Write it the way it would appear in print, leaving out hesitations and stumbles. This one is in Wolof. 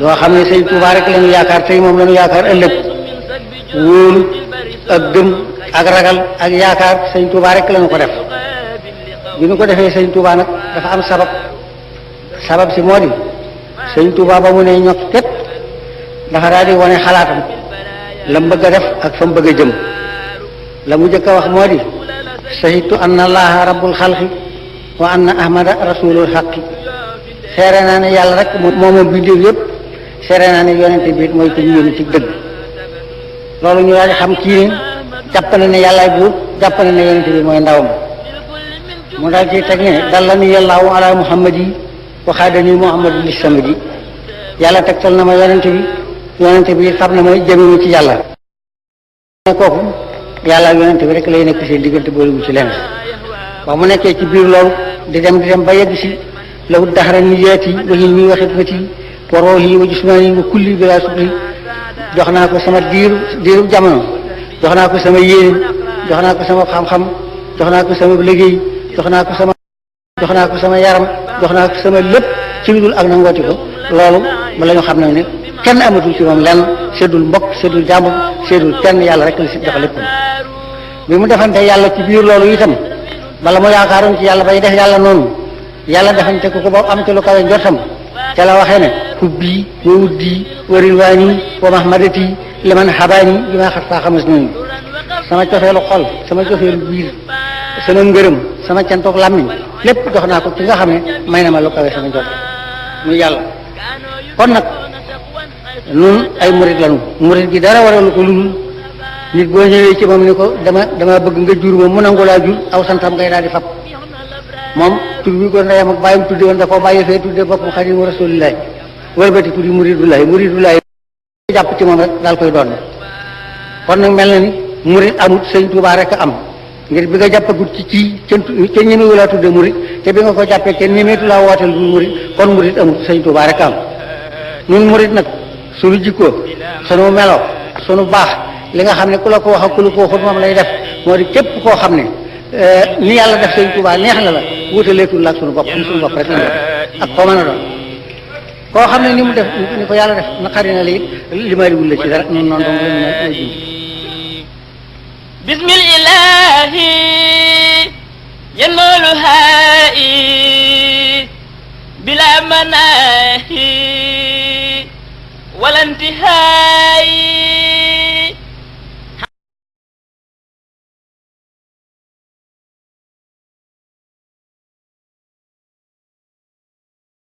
yoo xam ne sëñ Tuubaa rek lañu yaakaar tey moom lañu yaakaar ëllëg wóolu ak gëm ak ragal ak yaakaar sëñ Tuubaa rek lañu ko def bi ñu ko defee sëñ Tuubaa nag dafa am sabab si moo di sëñ Tuubaa ba mu ne ñokk képp dafa daal di wane xalaatam la mu bëgg a def ak fa mu bëgg a jëm la mu jëkk a wax moo di shahidtu anna allaha rabbul xalqi wa anna ahmada rasulul xaqi seere naa ne yàlla rek moom bindéef yëpp seere naa ne yonente bi mooy ko ñu yónni ci dëgg loolu ñu daal di xam kii ne jàpp na ne yàllaay buur jàpp na ne yonente bi mooy ndawam mu daal ci teg ne dallani yàllaahu ala muhammadi wa xaadani muhammadu li samadi yàlla tegtal na ma yonente bi xam na ma jëmee ci yàlla ne kooku yàlla yonente bi rek lay nekk seen diggante boolewul ci lenn wax mu nekkee ci biir loolu di dem ba yegg si lawu daxara niyaati wa hilmi wa xidmati wa ruuhi wa jismaani wa kulli bila subri jox naa ko sama diiru jamono jox naa ko sama yéene jox naa ko sama xam-xam jox naa ko sama liggéey jox naa ko sama yaram jox naa ko sama lépp ci lu dul ak nangooti ko loolu ba la ñu xam ne kenn amatul ci moom lenn seddul mbokk seddul jàmbur seddul kenn yàlla rek la si jox lépp bi mu defante yàlla ci biir loolu itam bala mu yaakaaroon ci yàlla bay def yàlla noonu yàlla defante ko ba am ci lu kawe njortam te la waxee ne hubbi wa wuddi wa rilwaani wa mahmadati liman habaani bi ma xat faa xamas nañu sama cofeelu xol sama cofeelu biir sama ngërëm sama cantoog làmmiñ lépp jox naa ko ci nga xam ne may na ma lu kawe sama njort muy yàlla kon nag nun ay murit lañu murit gi dara waralu ko ludul nit boo ñëwee ci moom ni ko dama bëgg nga jur moom mu nangu laa jur aw santam ngay daal di fab moom tur bi ko ndeyam ak bàyyam tudde woon da koo bàyyi fee tudde boppam xadimu rasulillahi wëlbati tuddi muridullahi jàpp ci moom rek daal koy doon kon nag mel na ni murit amut sëñ Tuubaa rek am ngir bi nga jàppagut ci ca ñemewu laa tudde murit te bi nga ko jàppee kenn ñemeetu laa wooteel du murit kon murit amut sëñ Tuubaa rek am ñun murit nag sunu jikkoo sunu melo sunu baax li nga xam ne ku la ko wax ak ku la ko waxut moom lay def moo di képp koo xam ne ni yàlla def sëñ Tuubaa neex na la wutaleetul la ak sunu bopp sunu bopp rek la ak koo mën a doon koo xam ne ni mu def ni ko yàlla def naqari na la it limaaliwul la ci dara noonu noonu dong la ñu ji bismillahi yanoluhai bila manahi wala intihai